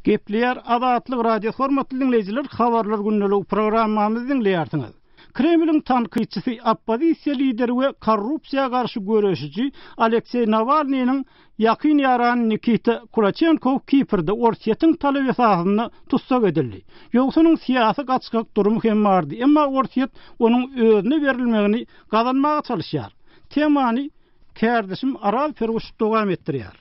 Gepleýär Azatlyk Radiosy hormatly diňleýjiler habarlar gündeligi programmamyzy diňleýärsiňiz. Kremliň tankytçysy, oppozisiýa lideri we korrupsiýa garşy göreşiji Alekseý Nawalnynyň ýakyn ýarany Nikita Kulaçenkow Kiprde Orsýetiň talaby esasynda tussag edildi. Ýogsa onuň syýasy gaçgak durumy hem bardy, emma Orsýet onuň özüne berilmegini gazanmaga çalyşýar. Temany kärdeşim Araz Perguş dowam etdirýär.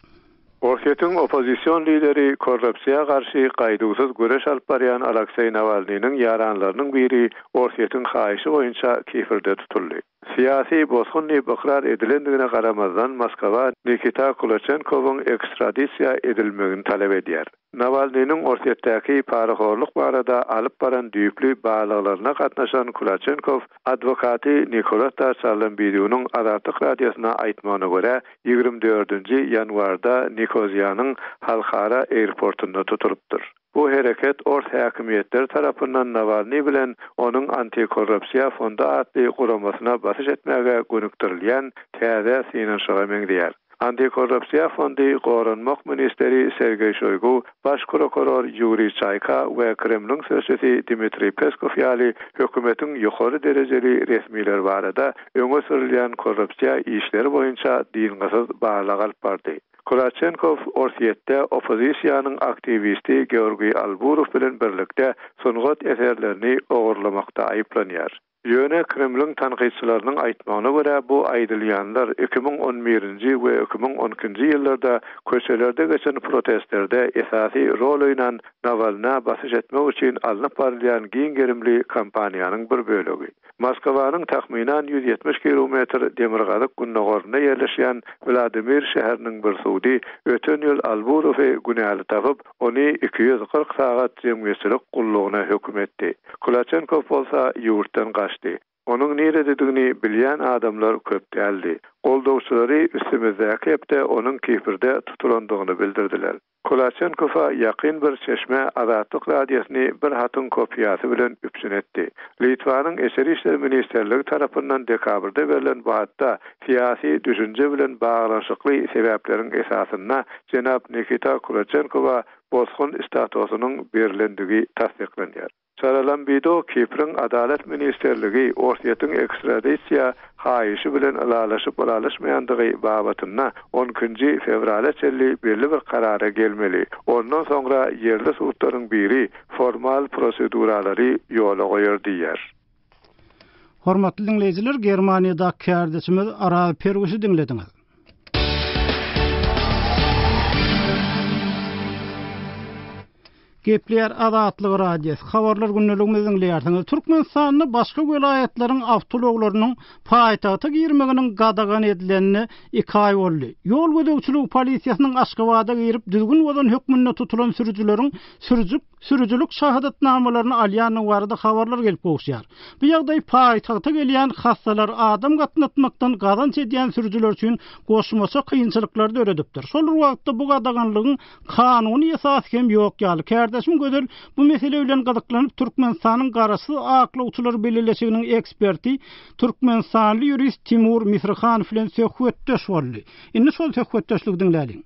Orsýetiň oppozision lideri, korrupsiýa garşy gaýduwsyz göreş alyp barýan Alakseý Nawalnynyň ýaranlarynyň biri Orsýetiň haýyşy boýunça Kiprde tutuldy. Syýasy bosgun diýip ykrar edilendigine garamazdan, Moskwa Nikita Kulaçenkowyň ekstradisiýa edilmegini talap edýär. Nawalnynyň Orsýetdäki parahorluk barada alyp baran düýpli barlaglaryna gatnaşan Kulaçenkow adwokaty Nikoletta Çarlambidunyň Azatlyk Radiosyna aýtmagyna görä, 24-nji ýanwarda Nikoziýanyň halkara airportunda tutulypdyr. Bu hereket ors häkimiýetleri tarapyndan Nawalnyý bilen onuň Antikorrupsiýa fondy atly guramasyna basyş etmäge gönükdirilýän täze synanyşyga meňzeýär. Antikorrupsiýa fondy Goranmak ministri Sergeý Şoýgu, Baş prokuror Ýuriý Çaýka we Kremliň sözçüsi Dmitriý Peskow ýaly hökümetiň ýokary derejeli resmileri barada öňe sürülýän korrupsiýa işleri boýunça dyngysyz barlag alyp bardy. Kulaçenkow Orsýetde oppozisiýanyň aktiwisti Georgiý Alburow bilen birlikde sungat eserlerini ogurlamakda aýyplanýar. Ýöne Kremliň tankytçylarynyň aýtmagyna görä, bu aýdylýanlar 2011-nji we 2012-nji ýyllarda köçelerde geçen protestlerde esasy rol oýnan Nawalnä basyş etmek üçin alnyp barylýan giň gerimli kampaniýanyň bir bölegi. Moskwanyň takmynan 170 kilometr demirgazyk-gündogarynda ýerleşýän Wladimir şäheriniň bir sudy öten ýyl Alburowy günäli tapyp, Ony 240 sagat jemgyýetçilik gullugyna höküm etdi. Kulaçenkow bolsa ýurtdan gaçdy. Onuň nirededigini bilýän adamlar köp däldi. Goldawçylary üstümizdäki hepde onuň Kiprde tutulandygyny bildirdiler. Kulaçenkowa ýakyn bir çeşme Azatlyk Radiosyny bir hatyň kopiýasy bilen üpjün etdi. Litwanyň Içeri işler ministrligi tarapyndan dekabrda berlen bu hatda syýasy düşünje bilen baglanyşykly sebäpleriň esasynda jenap Nikita Kulaçenkowa bosgun statusynyň berlendigi tassyklanýar. Çaralambido Kipriň Adalat ministrligi Orsýetiň ekstradisiýa haýyşy bilen ylalaşyp-ylalaşmaýandygy babatynda on ikinji fewrala çenli belli bir karara gelmeli, ondan soňra ýerli sudlaryň biri formal proseduralary ýola goýar diýýär. Hormatly diňleýjiler, Germaniýadaky kärdeşimiz Araz Perwişi diňlediňiz. Gepleýär Azatlyk Radiosy. Habarlar gündeligimizi diňleýärsiňiz. Türkmenistanda başga welaýatlaryň awtoulaglarynyň paýtagta girmeginiň gadagan edilenine iki aý boldy. Ýol gözegçiligi polisiýasynyň Aşgabada girip düzgün bozan hökmünde tutulan sürüjileriň sürüjik sürüjilik şahadatnamalaryny alýandygy barada habarlar gelip gowuşýar. Bu ýagdaý paýtagta gelýän hassalar, adam gatnatmakdan gazanç edýän sürüjiler üçin goşmaça kynçylyklary döredipdir. Şol bir wagtda bu gadaganlygyň kanuny esasy hem ýok ýaly. Kärdeşim Gözel bu mesele bilen gyzyklanyp, Türkmenistanyň Garaşsyz aklawçylar bileleşiginiň eksperti, türkmenistanly ýurist Timur Misrihanow bilen söhbetdeş boldy. Indi şol söhbetdeşligi diňläliň.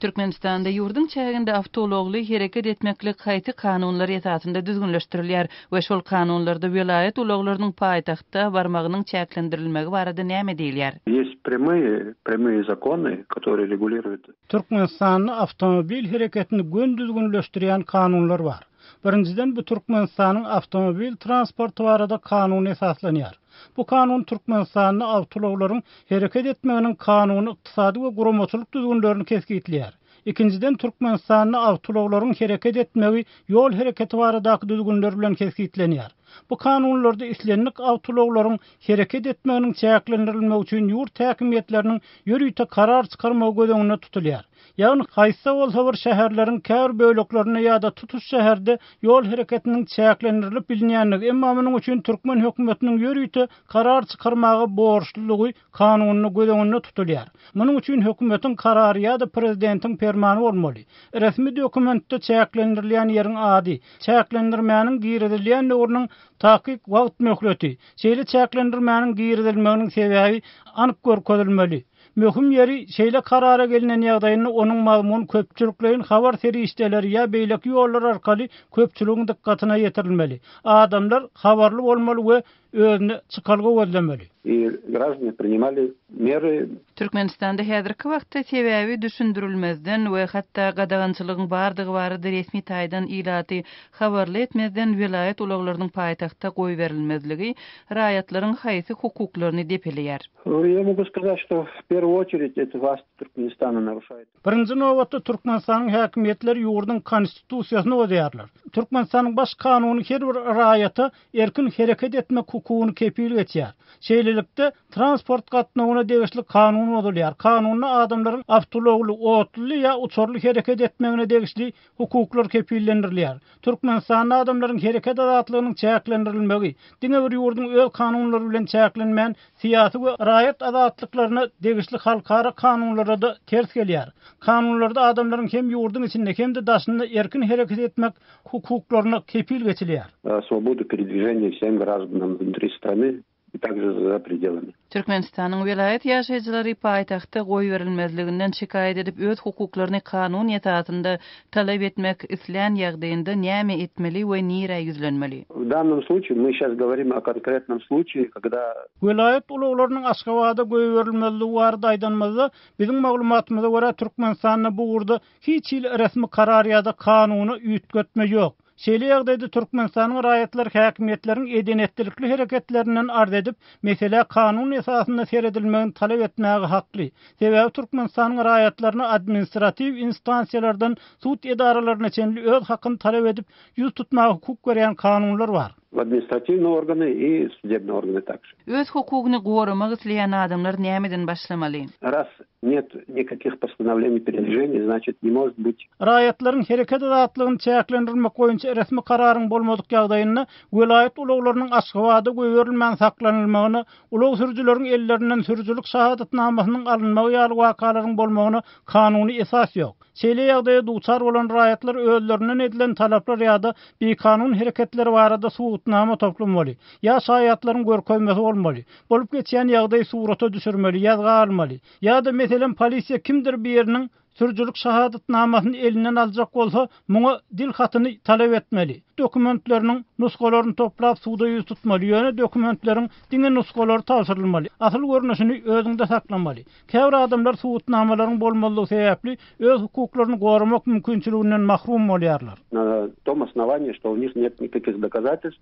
Türkmenistanda ýurduň çäginde awtoulagly hereket etmeklik haýsy kanunlar esasynda düzgünleşdirilýär we şol kanunlarda welaýat ulaglarynyň paýtagtda barmagynyň çäklendirilmegi barada näme diýilýär? Есть прямые прямые законы, которые регулируют. Türkmenistanda awtomobil hereketini göni düzgünleşdirýän kanunlar bar. Birinjiden bu Türkmenistanyň awtomobil transporty barada kanuna esaslanýar. Bu kanun Türkmenistanda awtoulaglaryň hereket etmeginiň kanuny, ykdysady we guramaçylyk düzgünlerini kesgitleýär. Ikinjiden Türkmenistanda awtoulaglaryň hereket etmegi ýol hereketi baradaky düzgünler bilen kesgitlenýär. Bu kanunlarda islendik awtoulaglaryň hereket etmeginiň çäklendirilmegi üçin ýurt häkimiýetleriniň ýörite karar çykarmagy göz öňünde tutulýar. Ýagny haýsy-da bolsa bir şäherleriň käbir böleklerinde ýa-da tutuş şäherde ýol hereketiniň çäklendirilip bilinýändigi, emma munuň üçin türkmen hökümetiniň ýörite karar çykarmaga borçlulygy kanunda göz öňünde tutulýar. Munuň üçin hökümetiň karary ýa-da prezidentiň permany bolmaly. Resmi dokumentde çäklendirilýän ýeriň ady, çäklendirmäniň girizilýän döwrüniň takyk wagt möhleti, şeýle çäklendirmäniň girizilmeginiň sebäbi anyk görkezilmeli. Möhüm ýeri, şeýle karara gelnen ýagdaýynda onuň mazmuny köpçülikleýin habar serişdeleri ýa beýleki ýollar arkaly köpçüligiň dykgatyna ýetirilmeli. Adamlar habarly bolmaly we özüne çykalga gözlemeli. I graždane priнимali mery. Türkmenistanda häzirki wagtda sebäbi düşündirilmezden we hatda gadagançylygyň bardygy barada resmi taýdan ilaty habarly etmezden welaýat ulaglarynyň paýtagtda goýberilmezligi raýatlaryň haýsy hukuklaryny depeleýär? Ýa mogu skazat, şto w perwu oçerit eto włast Türkmenistana naruşaýet. Birinji nobatda Türkmenistanyň häkimiýetleri ýurduň Konstitusiýasyny bozýarlar. Türkmenistanyň Baş kanuny her bir raýata erkin hereket etmek hukugyny kepil geçýär. Şeýlelikde, transport gatnawyna degişli kanun bozulýar. Kanunda adamlaryň awtoulagly, otluly ýa uçarly hereket etmegine degişli hukuklar kepillendirilýär. Türkmenistanda adamlaryň hereket azatlygynyň çäklendirilmegi, diňe bir ýurduň öz kanunlary bilen çäklenmän, syýasy we raýat azatlyklaryna degişli halkara kanunlara-da ters gelýär. Kanunlarda adamlaryň hem ýurduň içinde, hem-de daşynda erkin hereket etmek hukuklaryna kepil geçilýär. Swobodu peredwiženiýa wsem graždanam wnutri strany i takže za predelami. Türkmenistanyň welaýat ýaşaýjylary paýtagtda goýberilmezliginden şikaýat edip öz hukuklaryny kanun esasynda talap etmek islän ýagdaýynda näme etmeli we nirä ýüzlenmeli? W dannom sluçaýe my şas goworim o konkretnom sluçaýe, kogda. Welaýat ulaglarynyň Aşgabada goýberilmezligi barada aýdanymyzda, biziň maglumatymyza görä, Türkmenistanda bu ugurda hiç hili resmi karar ýa-da kanuna üýtgetme ýok. Şeýle ýagdaýda Türkmenistanyň raýatlary häkimiýetleriň eden-etdilikli hereketlerinden arz edip, meselä kanun esasynda seredilmegini talap etmäge hakly. Sebäbi Türkmenistanyň raýatlaryna administratiw instansiýalardan sud edaralaryna çenli öz hakyny talap edip, ýüz tutmaga hukuk berýän kanunlar bar. W administratiwnyý organy i sudebnyý organy takže. Öz hukugyny goramak isleýän adamlar nämeden başlamaly? Raz net nikakih postanowleniý peredwiženiý, znaçit ne možet byt. Raýatlaryň hereket azatlygyny çäklendirmek boýunça resmi kararyň bolmadyk ýagdaýynda welaýat ulaglarynyň Aşgabada goýberilmän saklanylmagyna, ulag sürüjileriň ellerinden sürüjilik şahadatnamasynyň alynmagy ýaly wakalaryň bolmagyna kanuny esas ýok. Şeýle ýagdaýa duçar bolan raýatlar özlerinden edilen talaplar ýa-da bikanun hereketler barada subutnama toplamaly, ýa şaýatlaryň görkezmesi bolmaly, bolup geçýän ýagdaýy surata düşürmeli, ýazga almaly, ýa-da, meselem, polisiýa kimdir biriniň sürüjilik şahadatnamasyny elinden aljak bolsa, muňa dil hatyny talap etmeli, dokumentleriniň nusgalaryny toplap suda ýüz tutmaly, ýöne dokumentleriň diňe nusgalary tabşyrylmaly, asyl görnüşini özüňde saklamaly. Käbir adamlar subutnamalaryň bolmazlygy sebäpli öz hukuklaryny goramak mümkinçiliginden mahrum bolýarlar. Na tom osnowaniýi, şto u nih net nikakih dokazatelstw.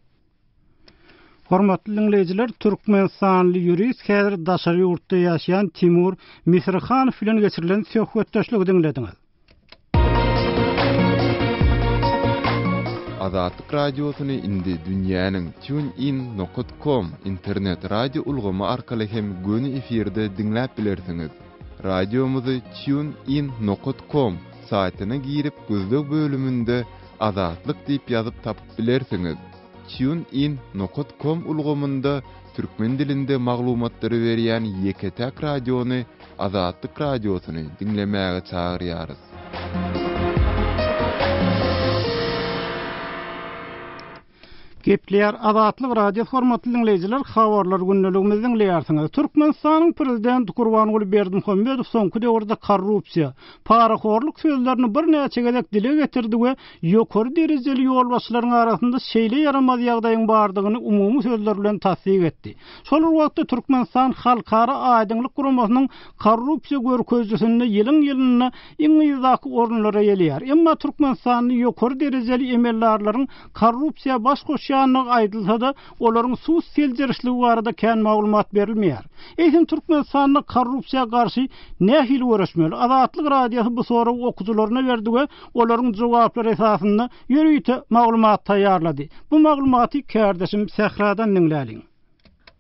Hormatly diňleýjiler, türkmenistanly ýurist, häzir daşary ýurtda ýaşaýan Timur Misrihanow bilen geçirilen söhbetdeşligi diňlediňiz. Azatlyk Radiosyny indi dünýäniň TuneIn nokat com internet radio ulgamy arkaly hem göni efirde diňläp bilersiňiz. Radiomyzy TuneIn nokat com saýtyna girip gözleg bölüminde Azatlyk diýip ýazyp tapyp bilersiňiz. TuneIn nokat com ulgamynda türkmen dilinde maglumatlary berýän ýeke-täk radiony Azatlyk Radiosyny diňlemäge çagyrýarys. Gepleýär Azatlyk Radiosy hormatly diňleýjiler habarlar gündeligimizi diňleýärsiňiz. Türkmenistanyň Prezidenti Gurbanguly Berdimuhamedow soňky döwürde korrupsiýa, parahorluk sözlerini birnäçe gezek dile getirdi we ýokary derejeli ýolbaşçylaryň arasynda şeýle ýaramaz ýagdaýyň bardygyny umumy sözler bilen tassyk etdi. Şol bir wagtda Türkmenistan Halkara aýdyňlyk guramasynyň korrupsiýa görkezijisinde ýylyň-ýylynda iň yzdaky orunlara gelýär. Emma türkmenistanly ýokary derejeli emeldarlaryň korrupsiýa baş goşýandygy aýdylsa-da, olaryň sud seljerişligi barada kän maglumat berilmeýär. Eýsem Türkmenistanda korrupsiýa garşy nähili göreşmeli? Azatlyk Radiosy bu soragy okyjylaryna berdi we olaryň jogaplary esasynda ýörite maglumat taýýarlady. Bu maglumaty kärdeşim Sähradan diňläliň.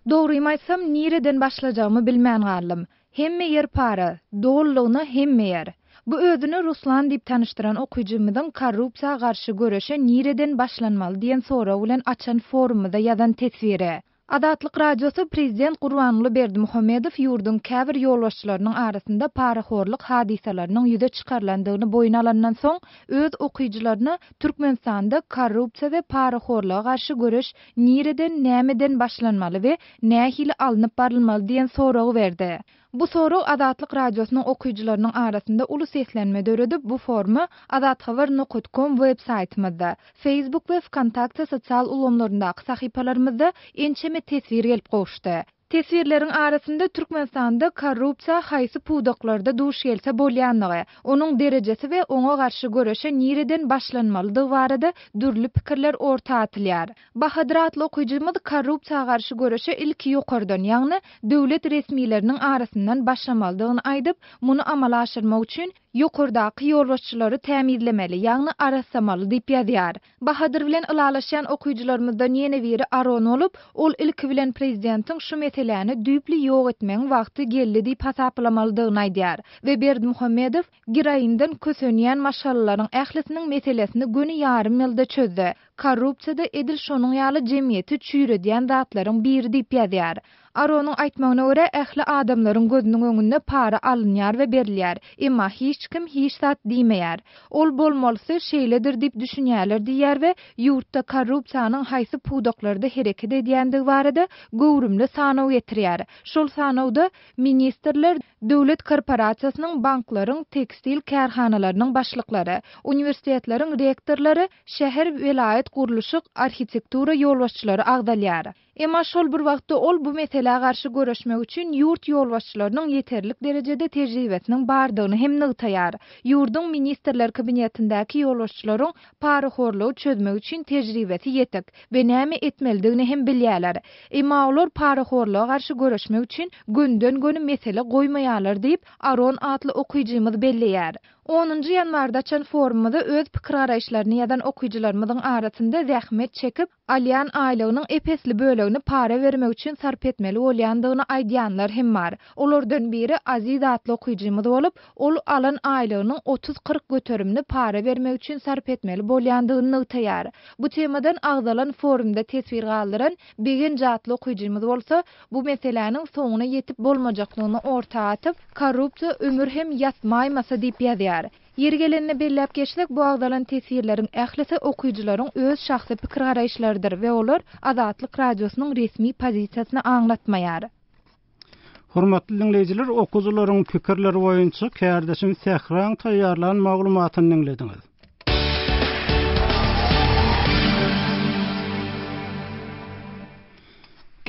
Dogrymy aýtsam, nireden başlajagymy bilmän galdym. Hemme ýer para, dolulygyna hemme ýer. Bu özüni Ruslan diýip tanyşdyran okyjymyzyň korrupsiýa garşy göreşe nireden başlanmaly diýen sorag bilen açan forumymyza ýazan teswiri. Azatlyk Radiosy Prezident Gurbanguly Berdimuhamedow ýurduň käbir ýolbaşçylarynyň arasynda parahorluk hadysalarynyň ýüze çykarylandygyny boýun alandan soň, öz okyjylaryna Türkmenistanda korrupsiýa we parahorluga garşy göreş nireden, nämeden başlanmaly we nähili alnyp barylmaly diýen soragy berdi. Bu sorag Azatlyk Radiosynyň okyjylarynyň arasynda uly seslenme döredip, bu foruma Azathabar nokat kom web saýtymyzda, Facebook we Wkontakte sosial ulgamlaryndaky sahypalarymyzda ençeme teswir gelip gowuşdy. Teswirleriň arasynda Türkmenistanda korrupsiýa haýsy pudaklarda duş gelse bolýanlygy, onuň derejesi we oňa garşy göreşe nireden başlanmalydygy barada dürli pikirler orta atylýar. Bahadyr atly okyjymyz korrupsiýa garşy göreşe ilki ýokardan, ýagny döwlet resmileriniň arasyndan başlamalydygyny aýdyp, muny amala aşyrmak üçin ýokardaky ýolbaşçylary tämizlemeli, ýagny arassamaly diýip ýazýar. Bahadyr bilen ylalaşýan okyjylarymyzdan ýene biri Aron bolup, ol ilki bilen prezidentiň şu meseläni düýpli ýok etmegiň wagty geldi diýip hasaplamalydygyny aýdýar we Berdimuhamedow geroinden kösenýän maşgalalaryň ählisiniň meselesini göni ýarym ýylda çözdi. Korrupsiýa-da edil şonuň ýaly jemgyýeti çüýredýän zatlaryň biri diýip ýazýar. Aronyň aýtmagyna görä, ähli adamlaryň gözüniň öňünde para alynýar we berilýär, emma hiç kim hiç zat diýmeýär. Ol bolmalysy şeýledir diýip düşünýärler diýýär we ýurtda korrupsiýanyň haýsy pudaklarda hereket edýändigi barada göwrümli sanaw getirýär. Şol sanawda ministrler, döwlet korporasiýasynyň, banklaryň, tekstil kärhanalarynyň başlyklary, uniwersitetleriň rektorlary, şäher, welaýat gurluşyk, arhitektura ýolbaşçylary agzalýar. Emma şol bir wagtda ol bu meselä garşy göreşmek üçin ýurt ýolbaşçylarynyň ýeterlik derejede tejribesiniň bardygyny hem nygtaýar. Ýurduň Ministrler Kabinetindäki ýolbaşçylaryň parahorlugy çözmek üçin tejribesi ýetik we näme etmelidigini hem bilýärler. Emma olar parahorluga garşy göreşmek üçin gönden-göni mesele goýmaýarlar diýip, Aron atly okyjymyz belleýär. Onunjy ýanwarda açan forumymyza öz pikir-garaýyşlaryny ýazan okyjylarymyzyň arasynda zähmet çekip, alýan aýlygynyň ep-esli bölegini para bermek üçin sarp etmeli bolýandygyny aýdýanlar hem bar. Olardan biri Aziz atly okyjymyz bolup, ol alan aýlygynyň otuz-kyrk göterimini para bermek üçin sarp etmeli bolýandygyny nygtaýar. Bu temadan agzalan forumda teswir galdyran Begenç atly okyjymyz bolsa, bu meseläniň soňuna ýetip bolmajakdygyny orta atyp, Korrupsiýa ömür hem ýatmaýmasa diýip ýazýar. Ýeri gelende belläp geçsek, bu agzalan teswirleriň ählisi okyjylaryň öz şahsy pikir-garaýyşlarydyr we olar Azatlyk Radiosynyň resmi pozisiýasyny aňlatmaýar. Hormatly diňleýjiler, okyjylaryň pikirleri boýunça kärdeşim Sähraň taýýarlan maglumatyny diňlediňiz.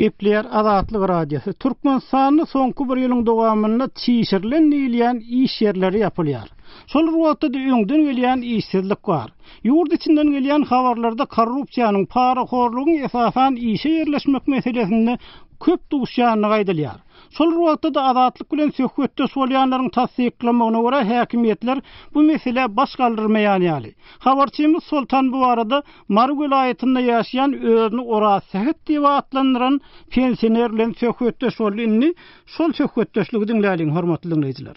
Gepleýär Azatlyk Radiosy. Türkmenistanda soňky bir ýylyň dowamynda çişirilen diýilýän iş ýerleri ýapylýar. Şol bir wagtda-da öňden gelýän işsizlik bar. Ýurt içinden gelýän habarlarda korrupsiýanyň, parahorlugyň esasan işe ýerleşmek meselesinde köp duşýandygy aýdylýar. Şol bir wagtda-da Azatlyk bilen söhbetdeş bolýanlaryň tassyklamagyna görä, häkimiýetler bu meselä baş galdyrmaýan ýaly. Habarçymyz Soltan bu barada Mary welaýatynda ýaşaýan özüni Orazsähet diýip atlandyran pensioner bilen söhbetdeş boldy. Indi şol söhbetdeşligi diňläliň, hormatly diňleýjiler.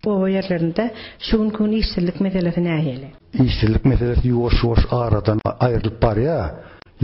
Oba ýerlerinde şu günki gün işsizlik meselesi nähili? Işsizlik meselesi ýuwaş-ýuwaş aradan aýrylyp barýar,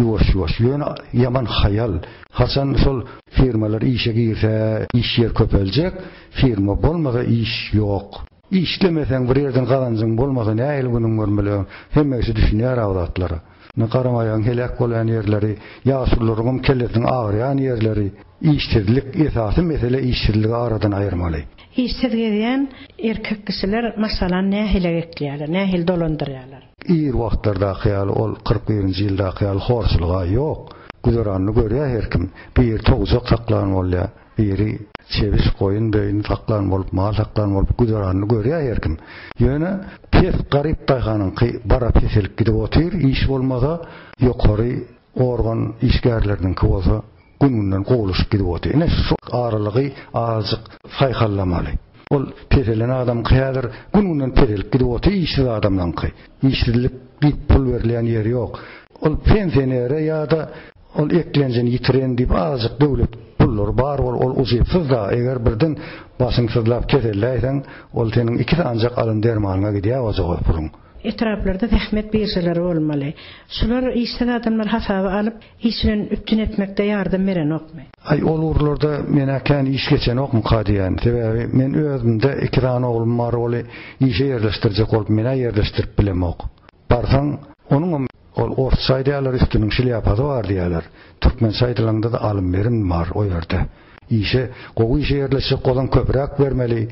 ýuwaş-ýuwaş. Ýöne ýaman haýal. Haçan şol firmalar işe girse, iş ýer köpeljek, firma bolmasa iş ýok. Işlemeseň, bir ýerden gazanjyň bolmasa nähili günüň görmeli? Hemme kişi düşünýär-ä o zatlara. Ine garamaýagyň heläk bolýan ýerleri, ýaşulularyňam kellesiniň agyrýan ýerleri, işsizlik, esasy mesele işsizligi aradan aýyrmaly. Işsiz gezýän erkek kişiler maşgalany nähili ekleýärler, nähili dolandyrýarlar? Ir wagtlardaky ýaly ol 41-nji ýyldaky ýaly horçulyg-a ýok. Güzeranyny görýär her kim. Biri towjak saklan bolýar. Biri çebiş, goýun, böýün saklan bolup, mal saklan bolup güzeranyny görýär her kim. Ýöne pes garyp daýhanyňky bara peselip gidip otyr, iş bolmasa, ýokary organ işgärleriniňki bolsa gün-günden gowulaşyp gidip otyr. Ine şu aralygy azajyk saýhallamaly. Ol peselen adamky häzir gün-günden peselip gidip otyr, işsiz adamlaňky. Işsizlik diýip pul berilýän ýeri ýok. Ol pensionere ýa-da Ol eklenjini ýitiren diýip azajyk döwlet pullary bar bol ol ujypsyz-da eger birden başyň syzlap keselläýseň ol seniň iki sanjak alan dermanyňa gidýär ojagaz puluň. Etraplarda zähmet biržalary bolmaly. Şular işsiz adamlary hasaba alyp, iş bilen üpjün etmekde ýardam berenokmy? Aý ol ugurlarda menä kän iş geçenokmyka diýýän. Sebäbi men özümde iki sany oglum bar oly işe ýerleşdirjek bolup menä ýerleşdirip bilemok. Barsaň onuňam Ol orsça aýdýarlar üstüniň şlýapasy bar diýýärler. Türkmençe aýdylanda-da alym-berim bar o ýerde. Işe, gowy işe ýerleşjek bolsaň köpräk bermeli,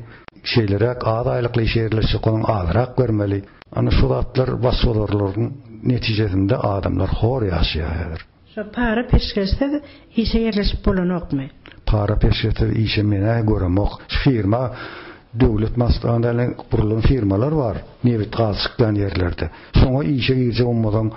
şeýleräk az aýlykly işe ýerleşjek bolsaň azrak bermeli. Ana şu zatlar başbozarlaryň netijesinde adamlar hor ýaşaýar häzir. Şo para peşgeşsiz işe ýerleşip bolanokmy? Para peşgeşsiz işe men-ä göremok. Şu firma döwlet masştabynda gurulan firmalar bar, nebit-gaz çykýan ýerlerde. Şoňa işe girjek bolmasaň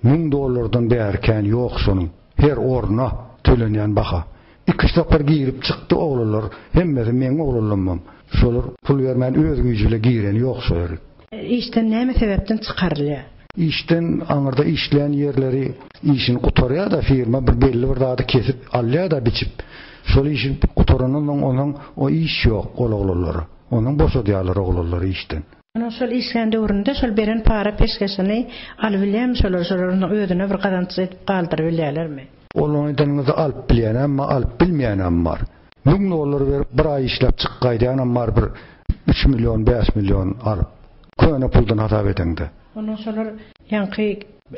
müň dollardan bäri kän ýok şonuň. Her orna tölenýän baha. Iki-üç sapar girip çykdy oglanlar, hemmesi meň oglanlamam. Şolar pul bermän öz güýji bile gireni ýok şo ýerik. Işden näme sebäpden çykarylýar? Işden aňyrda işleýän ýerleri işini gutarýar-da firma bir belli bir zady kesip alýar-da biçip. Şol işi gutarandan soň onuň o iş ýok ol oglanlara. Ondan boşadýarlar oglanlary işden. Onuň şol işlän döwründe şol beren para peşgeşini alybilýärmi şolar, şolar onuň özüne bir gazanç edip galdyrybilýärlermi? Ol aýdanyňyzy alyp bilýänem bar, alyp bilmeýänem bar. Müň dollar berip bir aý işläp çykyp gaýdýanam bar bir üç million, bäş million alyp. Köne puldan hasap edeňde. Onuň şolar ýaňky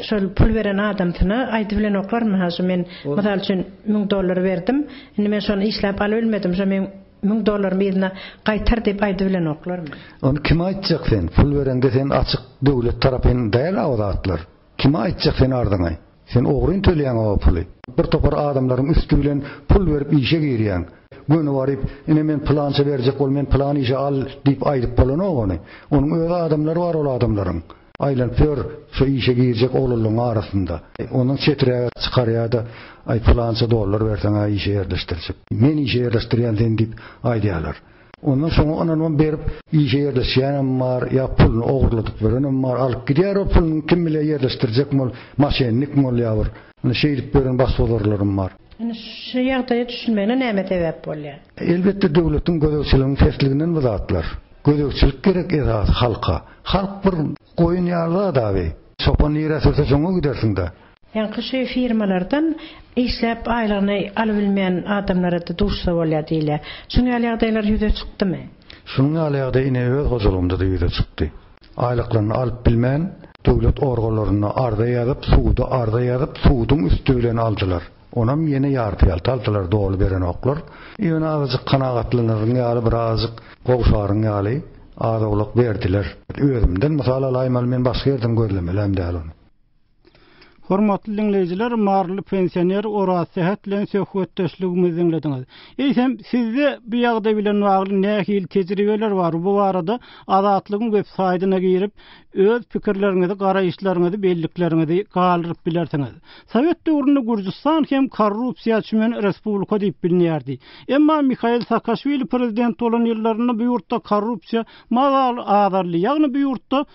şol pul beren adamsyna aýdybilenoklarmy ha şu men mysal üçin müň dollar berdim, indi men şony işläp alybilmedim, şo meň Müň dollarymy yzyna gaýtar diýip aýdybilenoklarmy? Ony kime aýtjak sen? Pul bereňde sen açyk döwlet tarapyn däl-a o zatlar. Kime aýtjak sen arzyňy? Sen ogryn töleýäň o puly. Bir topar adamlaryň üsti bilen pul berip işe girýäň. Göni baryp, ine men pylança berjek bol, men pylan işe al diýip aýdyp bolanok ony. Onuň öz adamlary bar ol adamlaryň. Aýlanyp ýör şo işe girjek oglanlaryň arasynda. Ondan çeträge çykarýar-da, Aý, pylança dollar berseň-ä işe ýerleşdirjek. Men işe ýerleşdirýän seni diýip aýdýarlar. Ondan şoňa ynanybam berip işe ýerleşýänem bar, ýa puluny ogurladyp berenem bar. Alyp gidýär o puluny kim bile ýerleşdirjekmi ol, maşennikmi ol ýa bir. Ine şeýdip beren başbozarlarym bar. Ine şu ýagdaýa düşülmegine näme sebäp bolýar? Elbetde döwletiň gözegçiliginiň pesliginden bu zatlar. Gözegçilik gerek esasy halka. Halk bir goýun ýaly zat abi. Çopan nirä sürse şoňa gidersiňdä. Ýaňky şu firmalardan işläp aýlygyny alybilmeýän adamlara-da duşsa bolýar diýilýär. Şuň ýaly ýagdaýlar ýüze çykdymy? Şunuň ýaly ýagdaý ine öz hojalygymda-da ýüze çykdy. Aýlyklaryny alyp bilmän, döwlet organlaryna arza ýazyp, suda arza ýazyp, suduň üsti bilen aldylar. Onam ýene ýarpy-ýalta aldylar, doly berenoklar. Ýöne azajyk kanagatlanaryn ýaly, birazajyk gowşaryn ýaly az-owlak berdiler. Özümden mysal alaýmaly, men başga ýerden gözlemelem däl ony. Hormatly diňleýjiler, maryly pensioner Oraz Sähet bilen söhbetdeşligimizi diňlediňiz. Eýsem, sizde bu ýagdaý bilen bagly nähili tejribeler bar? Bu barada Azatlygyň web saýdyna girip, öz pikirleriňizi, garaýyşlaryňyzy, bellikleriňizi galdyryp bilersiňiz. Sowet döwründe Gürjüstan hem korrupsiýa çümen respublika diýip bilinýärdi. Emma Mihail Saakaşwili prezident bolan ýyllarynda bu ýurtda korrupsiýa mazaly azaldy. Ýagny bu ýurtda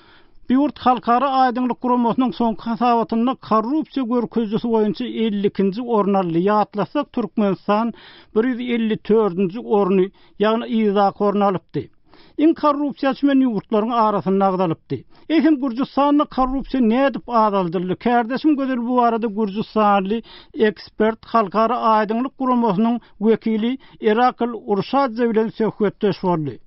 bu ýurt Halkara aýdyňlyk guramasynyň soňky hasabatynda korrupsiýa görkezijisi boýunça 52-nji orun aldy. Ýatlasak, Türkmenistan 154-nji orny, ýagny yzdaky orny alypdy. Iň korrupsiýa çümen ýurtlaryň arasynda agzalypdy. Eýsem Gürjüstanda korrupsiýa nädip azaldyldy? Kärdeşim Gözel bu barada gürjüstanly ekspert, Halkara aýdyňlyk guramasynyň wekili Erakl Urşadze bilen söhbetdeş boldy.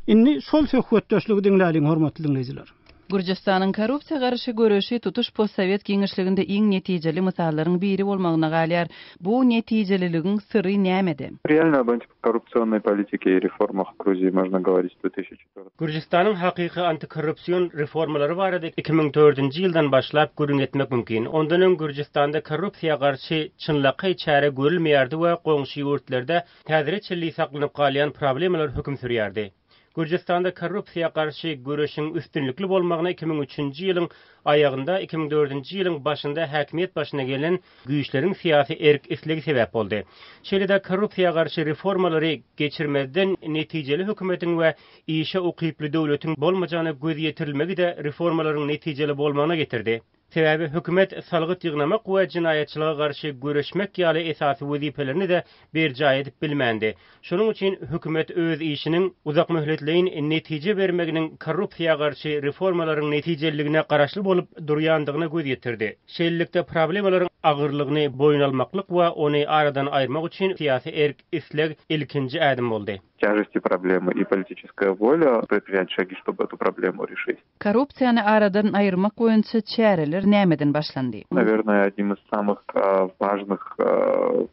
Indi şol söhbetdeşligi diňläliň hormatly diňleýjiler. Gürjüstanyň korrupsiýa garşy göreşi tutuş postsowet giňişliginde iň netijeli mysallaryň biri bolmagyna galýar. Bu netijeliligiň syry nämede? Реально об антикоррупционной политике и reformach в Грузии можно говорить с 2004. Gürjüstanyň hakyky antikorrupsion reformalary barada 2004-nji ýyldan başlap gürrüň etmek mümkin. Ondan öň Gürjüstanda korrupsiýa garşy çynlakaý çäre görülmeýärdi we goňşy ýurtlarda häzire çenli saklanyp galýan problemalar höküm sürýärdi. Gürjüstanda korrupsiýa garşy göreşiň üstünlikli bolmagyna 2003-nji ýylyň aýagynda, 2004-nji ýylyň başynda häkimiýet başyna gelen güýçleriň syýasy erk-islegi sebäp boldy. Şeýle-de korrupsiýa garşy reformalary geçirmezden netijeli hökümetiň we işe ukyply döwletiň bolmajagyna göz ýetirilmegi-de reformalaryň netijeli bolmagyna getirdi. Sebäbi hökümet salgyt ýygnamak we jenaýatçylyga garşy göreşmek ýaly esasy wezipelerini-de berjaý edip bilmändi. Şonuň üçin hökümet öz işiniň uzakmöhletleýin netije bermeginiň korrupsiýa garşy reformalaryň netijeliligine garaşly bolup durýandygyna göz ýetirdi. Şeýlelikde, problemalaryň agyrlygyny boýun almaklyk we ony aradan aýyrmak üçin syýasy erk-isleg ilkinji ädim boldy. тяжести проблемы и политическая воля предпринять шаги, чтобы эту проблему решить. Korrupsiýany aradan aýyrmak boýunça çäreler nämeden başlandy? Наверное, одним из самых важных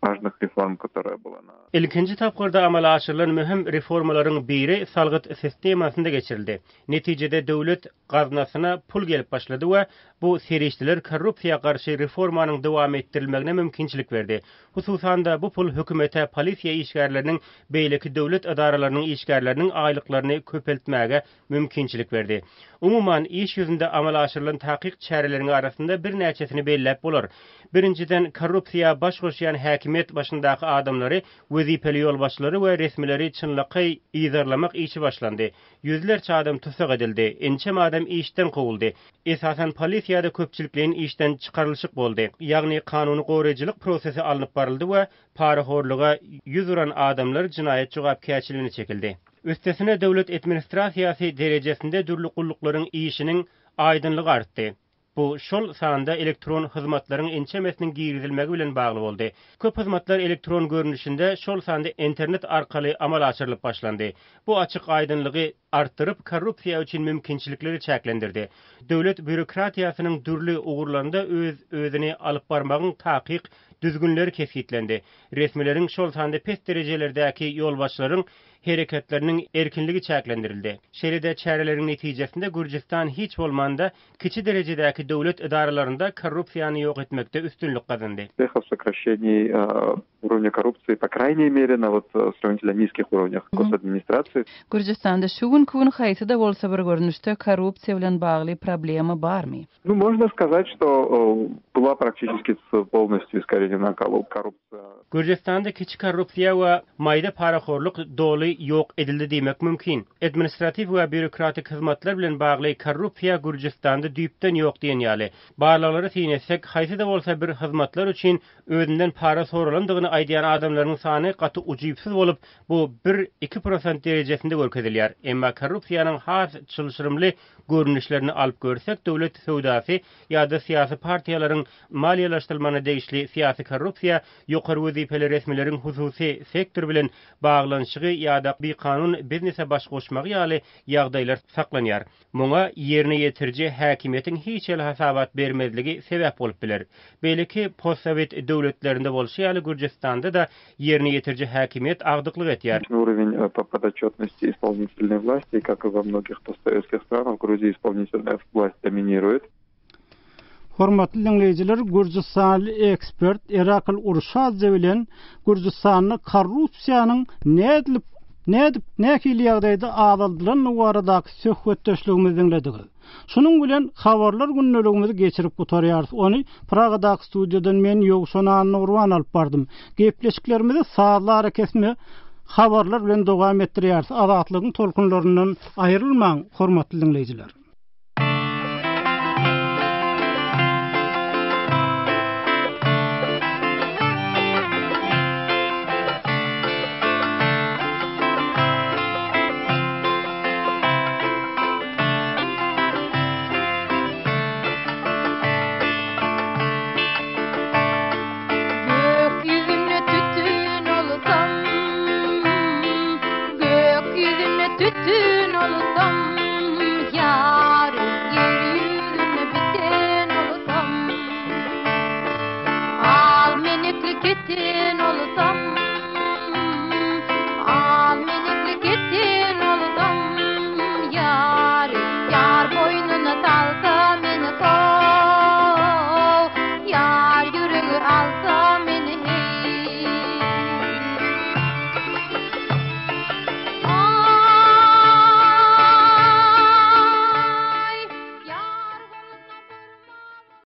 важных реформ, которая была на. Ilkinji tapgyrda amala aşyrylan möhüm reformalaryň biri salgyt sistemasynda geçirildi. Netijede döwlet gaznasyna pul gelip başlady we bu serişdeler korrupsiýa garşy reformanyň dowam etdirilmegine mümkinçilik berdi. Hususan-da, bu pul hökümete polisiýa işgärleriniň, beýleki döwlet edaralarynyň işgärleriniň aýlyklaryny köpeltmäge mümkinçilik berdi. Umuman, iş ýüzünde amala aşyrylan takyk çäreleriň arasynda birnäçesini belläp bolar. Birinjiden, korrupsiýa baş goşýan häkimiýet başyndaky adamlary, wezipeli ýolbaşçylary we resmileri çynlakaý yzarlamak işi başlandy. Ýüzlerçe adam tussag edildi, ençeme adam işden kowuldy. Esasan polisiýada köpçülikleýin işden çykarylyşyk boldy. Ýagny kanuny goraýjylyk prosesi alnyp baryldy we parahorluga ýüz uran adamlar jenaýat jogapkärçiligine çekildi. Üstesine döwlet administrasiýasy derejesinde dürli gulluklaryň işiniň aýdyňlygy artdy. Bu şol sanda elektron hyzmatlaryň ençemesiniň girizilmegi bilen bagly boldy. Köp hyzmatlar elektron görnüşinde, şol sanda internet arkaly amala aşyrylyp başlandy. Bu açyk-aýdyňlygy artdyryp, korrupsiýa üçin mümkinçilikleri çäklendirdi. Döwlet býurokratiýasynyň dürli ugurlarynda öz-özüni alyp barmagyň takyk düzgünleri kesgitlendi. Resmileriň, şol sanda pes derejelerdäki ýolbaşçylaryň hereketleriniň erkinligi çäklendirildi. Şeýle-de çäreleriň netijesinde Gürjüstan hiç bolmanda kiçi derejedäki döwlet edaralarynda korrupsiýany ýok etmekde üstünlik gazandy. Успехов в сокращении уровня korrupsiýi, po krajnej mere, na wot srawnitelno nizkih urovnjah gosadministrasiýi. Gürjüstanda şu günki gün haýsy-da bolsa bir görnüşde korrupsiýa bilen bagly problema barmy? Nu, można skazat, çto byla praktiçeski polnostýu iskorenena korrupsiýa. Gürjüstanda kiçi korrupsiýa we maýda parahorluk doly ýok edildi diýmek mümkin. Administratiw we býurokratik hyzmatlar bilen bagly korrupsiýa Gürjüstanda düýpden ýok diýen ýaly. Barlaglara syn etsek, haýsy-da bolsa bir hyzmatlar üçin özünden para soralandygyny aýdýan adamlaryň sany gaty ujypsyz bolup, bu bir, iki prosent derejesinde görkezilýär. Emma korrupsiýanyň has çylşyrymly görnüşlerini alyp görsek, döwlet söwdasy ýa-da syýasy partiýalaryň maliýeleşdirilmegine degişli syýasy korrupsiýa, ýokary wezipeli resmileriň hususy sektor bilen baglanyşygy ýa-da bikanun biznese baş goşmagy ýaly ýagdaýlar saklanýar. Muňa ýerine ýetiriji häkimiýetiň hiç hili hasabat bermezligi sebäp bolup biler. Beýleki postsowet döwletlerinde bolşy ýaly Gürjüstanda-da ýerine ýetiriji häkimiýet agdyklyk edýär. Уровень по подотчетности исполнительной власти, как и во многих постсоветских странах, в Грузии исполнительная власть доминирует. Hormatly diňleýjiler, gürjüstanly ekspert Erakl Urşadze bilen Gürjüstanda korrupsiýanyň nädilip, nädip, nähili ýagdaýda azaldylandygy baradaky söhbetdeşligimizi diňlediňiz. Şunuň bilen Habarlar gündeligimizi geçirip gutarýarys. Ony Pragadaky studiýadan men Ýowşan Annagurban alyp bardym. Gepleşiklerimizi sazly arakesme habarlar bilen dowam etdirýäris. Azatlygyň tolkunlaryndan aýrylmaň, hormatly diňleýjiler. Gök ýüzünde tütün bolsam, Gök ýüzünde tütün bolsam, Ýarym ýer ýüzünde biten bolsam, Al menekli keten.